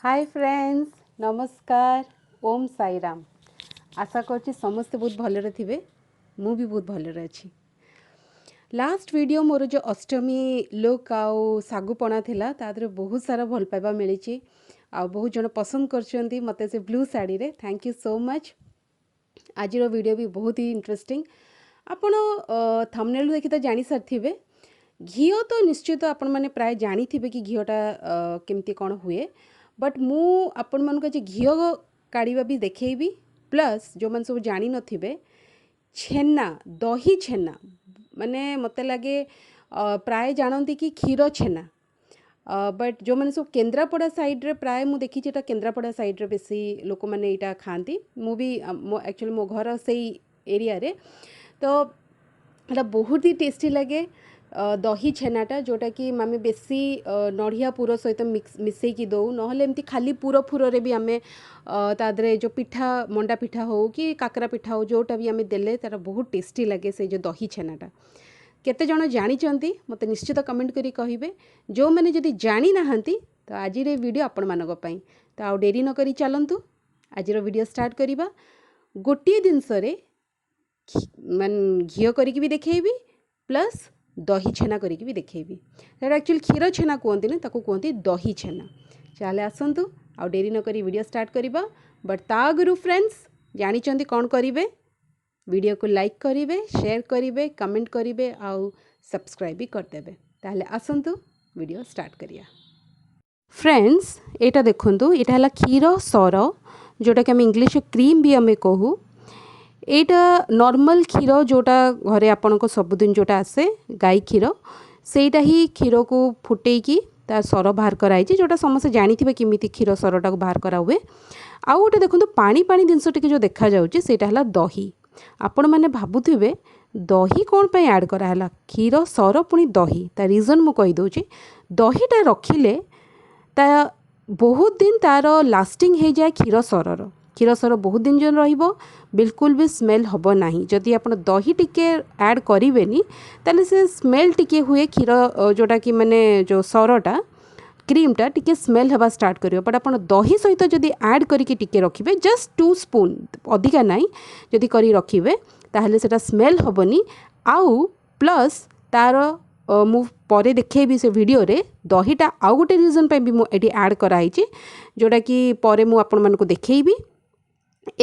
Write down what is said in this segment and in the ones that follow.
ହାଏ friends, ନମସ୍କାର। ଓମ୍ ସାଇରାମ। ଆଶା କରୁଛି ସମସ୍ତେ ବହୁତ ଭଲରେ ଥିବେ। ମୁଁ ବି ବହୁତ ଭଲରେ ଅଛି। ଲାଷ୍ଟ ଭିଡ଼ିଓ ମୋର ଯେଉଁ ଅଷ୍ଟମୀ ଲୁକ୍ ଆଉ ଶାଗୁପଣା ଥିଲା, ତା ଦେହରେ ବହୁତ ସାରା ଭଲ ପାଇବା ମିଳିଛି ଆଉ ବହୁତ ଜଣ ପସନ୍ଦ କରିଛନ୍ତି ମୋତେ ସେ ବ୍ଲୁ ଶାଢ଼ୀରେ। Thank you so much. ଆଜିର ଭିଡ଼ିଓ ବି ବହୁତ ହି ଇଣ୍ଟରେଷ୍ଟିଂ। ଆପଣ ଥମ୍ବନେଲ୍ ଦେଖି ତ ଜାଣିସାରିଥିବେ। ଘିଅ ତ ନିଶ୍ଚିତ ଆପଣମାନେ ପ୍ରାୟ ଜାଣିଥିବେ କି ଘିଅଟା କେମିତି କ'ଣ ହୁଏ, ବଟ୍ ମୁଁ ଆପଣମାନଙ୍କୁ ଆଜି ଘିଅ କାଢ଼ିବା ବି ଦେଖେଇବି। ପ୍ଲସ୍ ଯେଉଁମାନେ ସବୁ ଜାଣିନଥିବେ, ଛେନା, ଦହି ଛେନା, ମାନେ ମୋତେ ଲାଗେ ପ୍ରାୟ ଜାଣନ୍ତି କି କ୍ଷୀର ଛେନା, ବଟ୍ ଯେଉଁମାନେ ସବୁ କେନ୍ଦ୍ରାପଡ଼ା ସାଇଡ଼୍ରେ, ପ୍ରାୟ ମୁଁ ଦେଖିଛି ଏଇଟା କେନ୍ଦ୍ରାପଡ଼ା ସାଇଡ଼୍ରେ ବେଶୀ ଲୋକମାନେ ଏଇଟା ଖାଆନ୍ତି। ମୁଁ ବି ମୋ ଆକ୍ଚୁଆଲି ମୋ ଘର ସେଇ ଏରିଆରେ, ତ ଏଇଟା ବହୁତ ହି ଟେଷ୍ଟି ଲାଗେ ଦହି ଛେନାଟା, ଯେଉଁଟାକି ଆମେ ବେଶୀ ନଡ଼ିଆ ପୁର ସହିତ ମିକ୍ସ ମିଶେଇକି ଦେଉ, ନହେଲେ ଏମିତି ଖାଲି ପୁର ଫୁରରେ ବି ଆମେ ତା ଦେହରେ ଯେଉଁ ପିଠା, ମଣ୍ଡା ପିଠା ହେଉ କି କାକରା ପିଠା ହେଉ, ଯେଉଁଟା ବି ଆମେ ଦେଲେ ତା'ର ବହୁତ ଟେଷ୍ଟି ଲାଗେ। ସେଇ ଯେଉଁ ଦହି ଛେନାଟା କେତେ ଜଣ ଜାଣିଛନ୍ତି, ମୋତେ ନିଶ୍ଚିତ କମେଣ୍ଟ କରି କହିବେ। ଯେଉଁମାନେ ଯଦି ଜାଣିନାହାନ୍ତି, ତ ଆଜିର ଏ ଭିଡ଼ିଓ ଆପଣମାନଙ୍କ ପାଇଁ। ତ ଆଉ ଡେରି ନକରି ଚାଲନ୍ତୁ, ଆଜିର ଭିଡ଼ିଓ ଷ୍ଟାର୍ଟ କରିବା। ଗୋଟିଏ ଜିନିଷରେ ମାନେ ଘିଅ କରିକି ବି ଦେଖେଇବି, ପ୍ଲସ୍ ଦହି ଛେନା କରିକି ବି ଦେଖେଇବି। ସେଇଟା ଆକ୍ଚୁଆଲି କ୍ଷୀର ଛେନା କୁହନ୍ତିନି, ତାକୁ କୁହନ୍ତି ଦହି ଛେନା। ଚାଲେ ଆସନ୍ତୁ, ଆଉ ଡେରି ନକରି ଭିଡ଼ିଓ ଷ୍ଟାର୍ଟ କରିବା। ବଟ୍ ତା ଆଗରୁ ଫ୍ରେଣ୍ଡସ୍, ଜାଣିଛନ୍ତି କ'ଣ କରିବେ। ଭିଡ଼ିଓକୁ ଲାଇକ୍ କରିବେ, ସେୟାର କରିବେ, କମେଣ୍ଟ କରିବେ ଆଉ ସବସ୍କ୍ରାଇବ୍ ବି କରିଦେବେ। ତାହେଲେ ଆସନ୍ତୁ, ଭିଡ଼ିଓ ଷ୍ଟାର୍ଟ କରିବା। ଫ୍ରେଣ୍ଡସ୍, ଏଇଟା ଦେଖନ୍ତୁ, ଏଇଟା ହେଲା କ୍ଷୀର ସର, ଯେଉଁଟାକି ଆମେ ଇଂଲିଶ କ୍ରିମ୍ ବି ଆମେ କହୁ। ଏଇଟା ନର୍ମାଲ୍ କ୍ଷୀର, ଯେଉଁଟା ଘରେ ଆପଣଙ୍କ ସବୁଦିନ ଯେଉଁଟା ଆସେ ଗାଈ କ୍ଷୀର, ସେଇଟା ହିଁ କ୍ଷୀରକୁ ଫୁଟେଇକି ତା ସର ବାହାର କରାହେଇଛି, ଯେଉଁଟା ସମସ୍ତେ ଜାଣିଥିବେ କେମିତି କ୍ଷୀର ସରଟାକୁ ବାହାର କରାହୁଏ। ଆଉ ଗୋଟେ ଦେଖନ୍ତୁ, ପାଣି ପାଣି ଜିନିଷ ଟିକେ ଯେଉଁ ଦେଖାଯାଉଛି, ସେଇଟା ହେଲା ଦହି। ଆପଣମାନେ ଭାବୁଥିବେ ଦହି କ'ଣ ପାଇଁ ଆଡ଼୍ କରାହେଲା, କ୍ଷୀର ସର ପୁଣି ଦହି। ତା ରିଜନ୍ ମୁଁ କହିଦେଉଛି। ଦହିଟା ରଖିଲେ ତା ବହୁତ ଦିନ ତା'ର ଲାଷ୍ଟିଂ ହେଇଯାଏ। କ୍ଷୀର ସରର, କ୍ଷୀର ସର ବହୁତ ଦିନ ଯାଏଁ ରହିବ, ବିଲକୁଲ ବି ସ୍ମେଲ୍ ହେବ ନାହିଁ। ଯଦି ଆପଣ ଦହି ଟିକେ ଆଡ଼୍ କରିବେନି, ତାହେଲେ ସେ ସ୍ମେଲ୍ ଟିକେ ହୁଏ। କ୍ଷୀର ଯେଉଁଟାକି ମାନେ ଯେଉଁ ସରଟା, କ୍ରିମ୍ଟା ଟିକେ ସ୍ମେଲ୍ ହେବା ଷ୍ଟାର୍ଟ କରିବ। ବଟ୍ ଆପଣ ଦହି ସହିତ ଯଦି ଆଡ଼୍ କରିକି ଟିକେ ରଖିବେ, ଜଷ୍ଟ 2 ସ୍ପୁନ୍, ଅଧିକା ନାହିଁ, ଯଦି କରି ରଖିବେ, ତାହେଲେ ସେଇଟା ସ୍ମେଲ୍ ହେବନି। ଆଉ ପ୍ଲସ୍ ତା'ର ମୁଁ ପରେ ଦେଖେଇବି ସେ ଭିଡ଼ିଓରେ, ଦହିଟା ଆଉ ଗୋଟେ ରିଜନ୍ ପାଇଁ ବି ମୁଁ ଏଠି ଆଡ଼୍ କରାହେଇଛି, ଯେଉଁଟାକି ପରେ ମୁଁ ଆପଣମାନଙ୍କୁ ଦେଖେଇବି।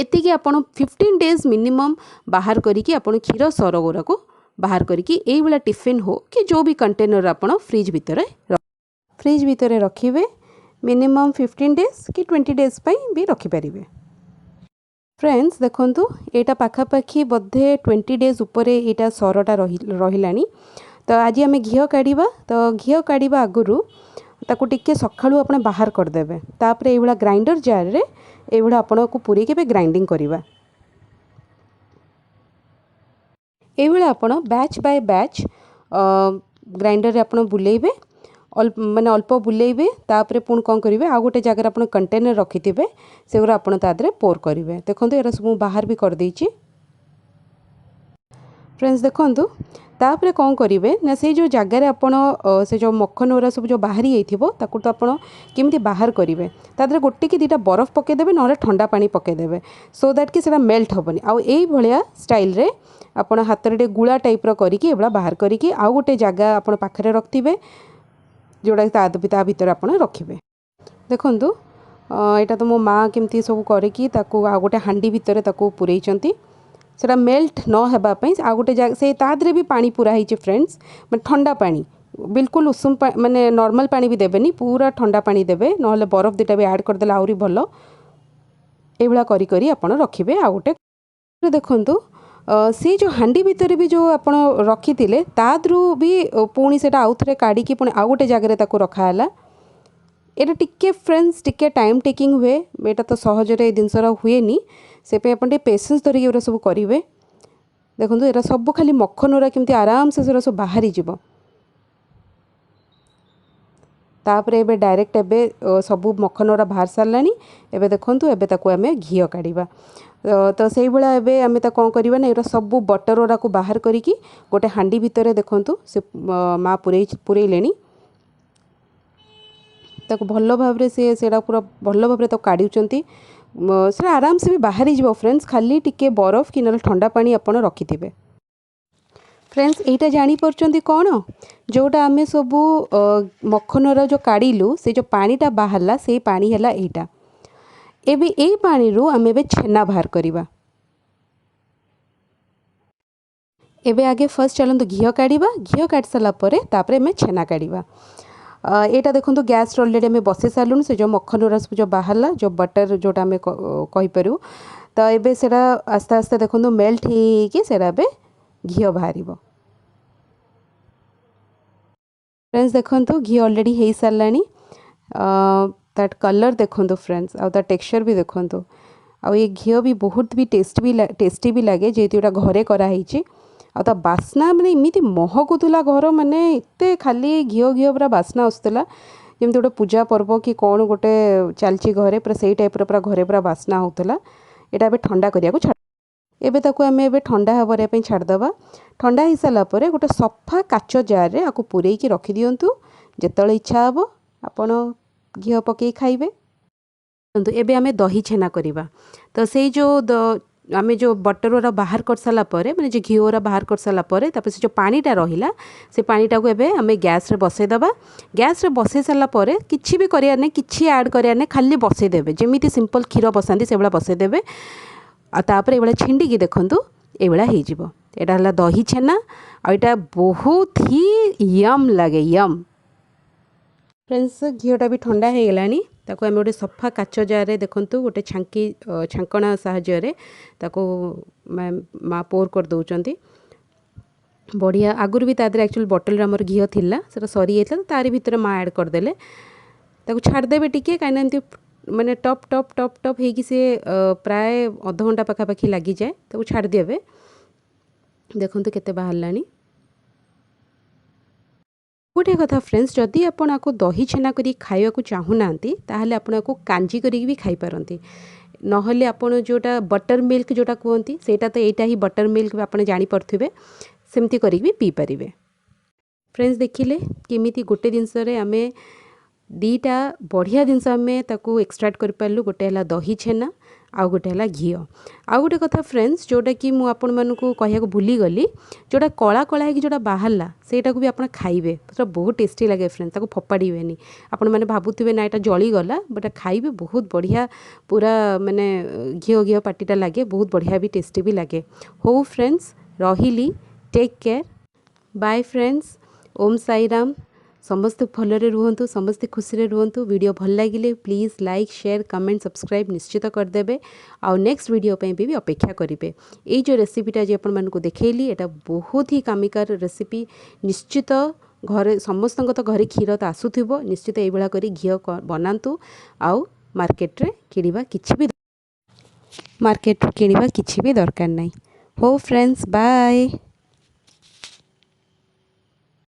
ଏତିକି ଆପଣ 15 ଡେଜ୍ ମିନିମମ୍ ବାହାର କରିକି, ଆପଣ କ୍ଷୀର ସର ଗୁଡ଼ାକୁ ବାହାର କରିକି ଏଇଭଳିଆ ଟିଫିନ୍ ହଉ କି ଯେଉଁ ବି କଣ୍ଟେନର୍, ଆପଣ ଫ୍ରିଜ୍ ଭିତରେ ରଖିବେ। ମିନିମମ୍ 15 ଡେଜ୍ କି 20 ଡେଜ୍ ପାଇଁ ବି ରଖିପାରିବେ। ଫ୍ରେଣ୍ଡସ୍, ଦେଖନ୍ତୁ, ଏଇଟା ପାଖାପାଖି ବୋଧେ 20 ଡେଜ୍ ଉପରେ ଏଇଟା ସରଟା ରହିଲାଣି। ତ ଆଜି ଆମେ ଘିଅ କାଢ଼ିବା। ତ ଘିଅ କାଢ଼ିବା ଆଗରୁ ତାକୁ ଟିକେ ସକାଳୁ ଆପଣ ବାହାର କରିଦେବେ। ତାପରେ ଏଇଭଳିଆ ଗ୍ରାଇଣ୍ଡର ଜାର୍ରେ ଏଇଭଳିଆ ଆପଣଙ୍କୁ ପୂରେଇକି ଏବେ ଗ୍ରାଇଣ୍ଡିଙ୍ଗ କରିବା। ଏଇଭଳିଆ ଆପଣ ବ୍ୟାଚ୍ ବାଇ ବ୍ୟାଚ୍ ଗ୍ରାଇଣ୍ଡରରେ ଆପଣ ବୁଲେଇବେ, ମାନେ ଅଳ୍ପ ବୁଲେଇବେ। ତାପରେ ପୁଣି କ'ଣ କରିବେ, ଆଉ ଗୋଟେ ଜାଗାରେ ଆପଣ କଣ୍ଟେନର୍ ରଖିଥିବେ, ସେଗୁଡ଼ା ଆପଣ ତା ଦେହରେ ପୋର୍ କରିବେ। ଦେଖନ୍ତୁ, ଏଇଟା ସବୁ ମୁଁ ବାହାର ବି କରିଦେଇଛି। ଫ୍ରେଣ୍ଡସ୍, ଦେଖନ୍ତୁ, ତାପରେ କ'ଣ କରିବେ ନା, ସେଇ ଯେଉଁ ଜାଗାରେ ଆପଣ ସେ ଯେଉଁ ମଖନ ଗୁଡ଼ା ସବୁ ଯେଉଁ ବାହାରି ଯାଇଥିବ, ତାକୁ ତ ଆପଣ କେମିତି ବାହାର କରିବେ? ତା ଦେହରେ ଗୋଟେ କି ଦୁଇଟା ବରଫ ପକାଇଦେବେ, ନହେଲେ ଥଣ୍ଡା ପାଣି ପକାଇଦେବେ, ସୋ that କି ସେଇଟା ମେଲ୍ଟ ହେବନି। ଆଉ ଏଇଭଳିଆ ଷ୍ଟାଇଲ୍ରେ ଆପଣ ହାତରେ ଟିକେ ଗୁଳା ଟାଇପ୍ର କରିକି ଏଭଳିଆ ବାହାର କରିକି ଆଉ ଗୋଟେ ଜାଗା ଆପଣ ପାଖରେ ରଖିଥିବେ, ଯେଉଁଟାକି ତା ଭିତରେ ଆପଣ ରଖିବେ। ଦେଖନ୍ତୁ, ଏଇଟା ତ ମୋ ମା' କେମିତି ସବୁ କରିକି ତାକୁ ଆଉ ଗୋଟେ ହାଣ୍ଡି ଭିତରେ ତାକୁ ପୂରେଇଛନ୍ତି, ସେଇଟା ମେଲ୍ଟ ନ ହେବା ପାଇଁ। ଆଉ ଗୋଟେ ଜାଗା ସେ ତା ଦେହରେ ବି ପାଣି ପୁରା ହେଇଛି ଫ୍ରେଣ୍ଡସ୍, ମାନେ ଥଣ୍ଡା ପାଣି, ବିଲକୁଲ ଉଷୁମ ମାନେ ନର୍ମାଲ୍ ପାଣି ବି ଦେବେନି, ପୁରା ଥଣ୍ଡା ପାଣି ଦେବେ, ନହେଲେ ବରଫ ଦୁଇଟା ବି ଆଡ଼୍ କରିଦେଲେ ଆହୁରି ଭଲ। ଏଇଭଳିଆ କରି କରି ଆପଣ ରଖିବେ। ଆଉ ଗୋଟେ ଦେଖନ୍ତୁ, ସେ ଯେଉଁ ହାଣ୍ଡି ଭିତରେ ବି ଯେଉଁ ଆପଣ ରଖିଥିଲେ, ତା ଦେହରୁ ବି ପୁଣି ସେଇଟା ଆଉ ଥରେ କାଢ଼ିକି ପୁଣି ଆଉ ଗୋଟେ ଜାଗାରେ ତାକୁ ରଖାହେଲା। ଏଇଟା ଟିକେ ଫ୍ରେଣ୍ଡସ୍, ଟିକେ ଟାଇମ୍ ଟେକିଂ ହୁଏ। ଏଇଟା ତ ସହଜରେ ଏ ଜିନିଷଟା ହୁଏନି, ସେ ପାଇଁ ଆପଣ ଟିକେ ପେସେନ୍ସ ଧରିକି ଏଗୁଡ଼ା ସବୁ କରିବେ। ଦେଖନ୍ତୁ, ଏଇଟା ସବୁ ଖାଲି ମଖନ ଗୁଡ଼ା କେମିତି ଆରାମସେ ସେଗୁଡ଼ା ସବୁ ବାହାରିଯିବ। ତାପରେ ଏବେ ଡାଇରେକ୍ଟ ଏବେ ସବୁ ମଖନ ଗୁଡ଼ା ବାହାରି ସାରିଲାଣି। ଏବେ ଦେଖନ୍ତୁ, ଏବେ ତାକୁ ଆମେ ଘିଅ କାଢ଼ିବା। ତ ସେଇଭଳିଆ ଏବେ ଆମେ ତାକୁ କ'ଣ କରିବା ନା, ଏଗୁଡ଼ା ସବୁ ବଟର୍ ଗୁଡ଼ାକୁ ବାହାର କରିକି ଗୋଟେ ହାଣ୍ଡି ଭିତରେ, ଦେଖନ୍ତୁ, ସେ ମା' ପୂରେଇଲେଣି। ତାକୁ ଭଲ ଭାବରେ ସେ ସେଇଟା ପୁରା ଭଲ ଭାବରେ ତାକୁ କାଢ଼ୁଛନ୍ତି। ସେଟା ଆରାମସେ ବି ବାହାରିଯିବ ଫ୍ରେଣ୍ଡସ୍, ଖାଲି ଟିକେ ବରଫ କି ନହେଲେ ଥଣ୍ଡା ପାଣି ଆପଣ ରଖିଥିବେ। ଫ୍ରେଣ୍ଡସ୍, ଏଇଟା ଜାଣିପାରୁଛନ୍ତି କ'ଣ? ଯେଉଁଟା ଆମେ ସବୁ ମଖନର ଯେଉଁ କାଢ଼ିଲୁ, ସେ ଯେଉଁ ପାଣିଟା ବାହାରିଲା, ସେଇ ପାଣି ହେଲା ଏଇଟା। ଏବେ ଏଇ ପାଣିରୁ ଆମେ ଏବେ ଛେନା ବାହାର କରିବା। ଏବେ ଆଗେ ଫାର୍ଷ୍ଟ ଚାଲନ୍ତୁ ଘିଅ କାଢ଼ିବା। ଘିଅ କାଢ଼ି ସାରିଲା ପରେ ତାପରେ ଆମେ ଛେନା କାଢ଼ିବା। ଏଇଟା ଦେଖନ୍ତୁ, ଗ୍ୟାସ୍ରେ ଅଲରେଡ଼ି ଆମେ ବସେଇ ସାରିଲୁଣି। ସେ ଯେଉଁ ମଖନର ସବୁ ଯେଉଁ ବାହାରିଲା, ଯେଉଁ ବଟର୍ ଯେଉଁଟା ଆମେ କହିପାରୁ, ତ ଏବେ ସେଇଟା ଆସ୍ତେ ଆସ୍ତେ ଦେଖନ୍ତୁ ମେଲ୍ଟ ହେଇକି ସେଇଟା ଏବେ ଘିଅ ବାହାରିବ। ଫ୍ରେଣ୍ଡସ୍, ଦେଖନ୍ତୁ, ଘିଅ ଅଲରେଡ଼ି ହେଇସାରିଲାଣି। ତା କଲର୍ ଦେଖନ୍ତୁ ଫ୍ରେଣ୍ଡସ୍, ଆଉ ତା ଟେକ୍ସଚର୍ ବି ଦେଖନ୍ତୁ। ଆଉ ଏ ଘିଅ ବି ବହୁତ ବି ଟେଷ୍ଟି ବି ଲାଗେ, ଯେହେତୁ ଏଇଟା ଘରେ କରାହେଇଛି। ଆଉ ତା ବାସ୍ନା ମାନେ ଏମିତି ମହକୁଥିଲା ଘର, ମାନେ ଏତେ ଖାଲି ଘିଅ ଘିଅ ପୁରା ବାସ୍ନା ଆସୁଥିଲା, ଯେମିତି ଗୋଟେ ପୂଜା ପର୍ବ କି କ'ଣ ଗୋଟେ ଚାଲିଛି ଘରେ, ପୁରା ସେଇ ଟାଇପ୍ର ପୁରା ଘରେ ପୁରା ବାସ୍ନା ହେଉଥିଲା। ଏଇଟା ଏବେ ଥଣ୍ଡା କରିବାକୁ ଛାଡ଼। ଏବେ ତାକୁ ଆମେ ଏବେ ଥଣ୍ଡା ହେବା ପାଇଁ ଛାଡ଼ିଦେବା। ଥଣ୍ଡା ହେଇସାରିଲା ପରେ ଗୋଟେ ସଫା କାଚ ଜାର୍ରେ ଆକୁ ପୂରେଇକି ରଖିଦିଅନ୍ତୁ। ଯେତେବେଳେ ଇଚ୍ଛା ହେବ ଆପଣ ଘିଅ ପକାଇ ଖାଇବେ। ଏବେ ଆମେ ଦହି ଛେନା କରିବା। ତ ସେଇ ଯେଉଁ ଆମେ ଯେଉଁ ବଟର୍ ଗୁଡ଼ା ବାହାର କରିସାରିଲା ପରେ, ମାନେ ଯେଉଁ ଘିଅ ଗୁଡ଼ା ବାହାର କରିସାରିଲା ପରେ, ତାପରେ ସେ ଯେଉଁ ପାଣିଟା ରହିଲା, ସେ ପାଣିଟାକୁ ଏବେ ଆମେ ଗ୍ୟାସ୍ରେ ବସେଇଦେବା। ଗ୍ୟାସ୍ରେ ବସେଇ ସାରିଲା ପରେ କିଛି ବି କରିବାର ନାହିଁ, କିଛି ଆଡ଼୍ କରିବାର ନାହିଁ, ଖାଲି ବସେଇଦେବେ। ଯେମିତି ସିମ୍ପଲ୍ କ୍ଷୀର ବସାନ୍ତି, ସେଭଳିଆ ବସେଇଦେବେ। ଆଉ ତାପରେ ଏଇଭଳିଆ ଛିଣ୍ଡିକି ଦେଖନ୍ତୁ, ଏଇଭଳିଆ ହେଇଯିବ। ଏଇଟା ହେଲା ଦହି ଛେନା, ଆଉ ଏଇଟା ବହୁତ ହି ୟମ୍ ଲାଗେ, ୟମ୍। ଫ୍ରେଣ୍ଡସ୍, ଘିଅଟା ବି ଥଣ୍ଡା ହେଇଗଲାଣି। ତାକୁ ଆମେ ଗୋଟେ ସଫା କାଚ ଜାର୍ରେ ଦେଖନ୍ତୁ, ଗୋଟେ ଛାଙ୍କଣା ସାହାଯ୍ୟରେ ତାକୁ ମା ପୋର୍ କରିଦେଉଛନ୍ତି। ବଢ଼ିଆ। ଆଗରୁ ବି ତା ଦେହରେ ଆକ୍ଚୁଆଲି ବଟଲ୍ରେ ଆମର ଘିଅ ଥିଲା, ସେଟା ସରିଯାଇଥିଲା, ତ ତାରି ଭିତରେ ମା ଆଡ଼୍ କରିଦେଲେ। ତାକୁ ଛାଡ଼ିଦେବେ ଟିକେ, କାହିଁକିନା ଏମିତି ମାନେ ଟପ୍ ଟପ୍ ଟପ୍ ଟପ୍ ହେଇକି ସିଏ ପ୍ରାୟ ଅଧଘଣ୍ଟା ପାଖାପାଖି ଲାଗିଯାଏ। ତାକୁ ଛାଡ଼ିଦେବେ। ଦେଖନ୍ତୁ କେତେ ବାହାରିଲାଣି। ଗୋଟେ କଥା ଫ୍ରେଣ୍ଡସ୍, ଯଦି ଆପଣ ଆକୁ ଦହି ଛେନା କରି ଖାଇବାକୁ ଚାହୁଁନାହାନ୍ତି, ତାହେଲେ ଆପଣ ଆକୁ କାଞ୍ଜି କରିକି ବି ଖାଇପାରନ୍ତି। ନହେଲେ ଆପଣ ଯେଉଁଟା ବଟର୍ ମିଲ୍କ ଯେଉଁଟା କୁହନ୍ତି, ସେଇଟା ତ ଏଇଟା ହିଁ ବଟର୍ ମିଲ୍କ, ଆପଣ ଜାଣିପାରୁଥିବେ, ସେମିତି କରିକି ବି ପିଇପାରିବେ। ଫ୍ରେଣ୍ଡସ୍, ଦେଖିଲେ କେମିତି ଗୋଟେ ଜିନିଷରେ ଆମେ ଦୁଇଟା ବଢ଼ିଆ ଜିନିଷ ଆମେ ତାକୁ ଏକ୍ସଟ୍ରାକ୍ଟ କରିପାରିଲୁ? ଗୋଟେ ହେଲା ଦହି ଛେନା, ଆଉ ଗୋଟେ ହେଲା ଘିଅ। ଆଉ ଗୋଟେ କଥା ଫ୍ରେଣ୍ଡସ୍, ଯେଉଁଟାକି ମୁଁ ଆପଣମାନଙ୍କୁ କହିବାକୁ ଭୁଲିଗଲି, ଯେଉଁଟା କଳା କଳା ହେଇକି ଯେଉଁଟା ବାହାରିଲା, ସେଇଟାକୁ ବି ଆପଣ ଖାଇବେ, ସେଟା ବହୁତ ଟେଷ୍ଟି ଲାଗେ ଫ୍ରେଣ୍ଡସ୍। ତାକୁ ଫୋପାଡ଼ିବେନି। ଆପଣମାନେ ଭାବୁଥିବେ ନା ଏଇଟା ଜଳିଗଲା, ବଟ୍ ଖାଇବେ, ବହୁତ ବଢ଼ିଆ, ପୁରା ମାନେ ଘିଅ ଘିଅ ପାଟିଟା ଲାଗେ, ବହୁତ ବଢ଼ିଆ ବି, ଟେଷ୍ଟି ବି ଲାଗେ। ହଉ ଫ୍ରେଣ୍ଡସ୍, ରହିଲି। Take care, bye friends. Om Sairam. ସମସ୍ତେ ଭଲରେ ରୁହନ୍ତୁ, ସମସ୍ତେ ଖୁସିରେ ରୁହନ୍ତୁ। ଭିଡ଼ିଓ ଭଲ ଲାଗିଲେ please like, share, comment, subscribe ନିଶ୍ଚିତ କରିଦେବେ। ଆଉ ନେକ୍ସଟ ଭିଡ଼ିଓ ପାଇଁ ବି ଅପେକ୍ଷା କରିବେ। ଏଇ ଯେଉଁ ରେସିପିଟା ଆଜି ଆପଣମାନଙ୍କୁ ଦେଖେଇଲି, ଏଇଟା ବହୁତ ହି କାମିକାର ରେସିପି। ନିଶ୍ଚିତ ଘରେ ସମସ୍ତଙ୍କ ତ ଘରେ କ୍ଷୀର ତ ଆସୁଥିବ, ନିଶ୍ଚିତ ଏଇଭଳିଆ କରି ଘିଅ ବନାନ୍ତୁ ଆଉ ମାର୍କେଟରୁ କିଣିବା କିଛି ବି ଦରକାର ନାହିଁ। ହଉ ଫ୍ରେଣ୍ଡସ୍, ବାଏ।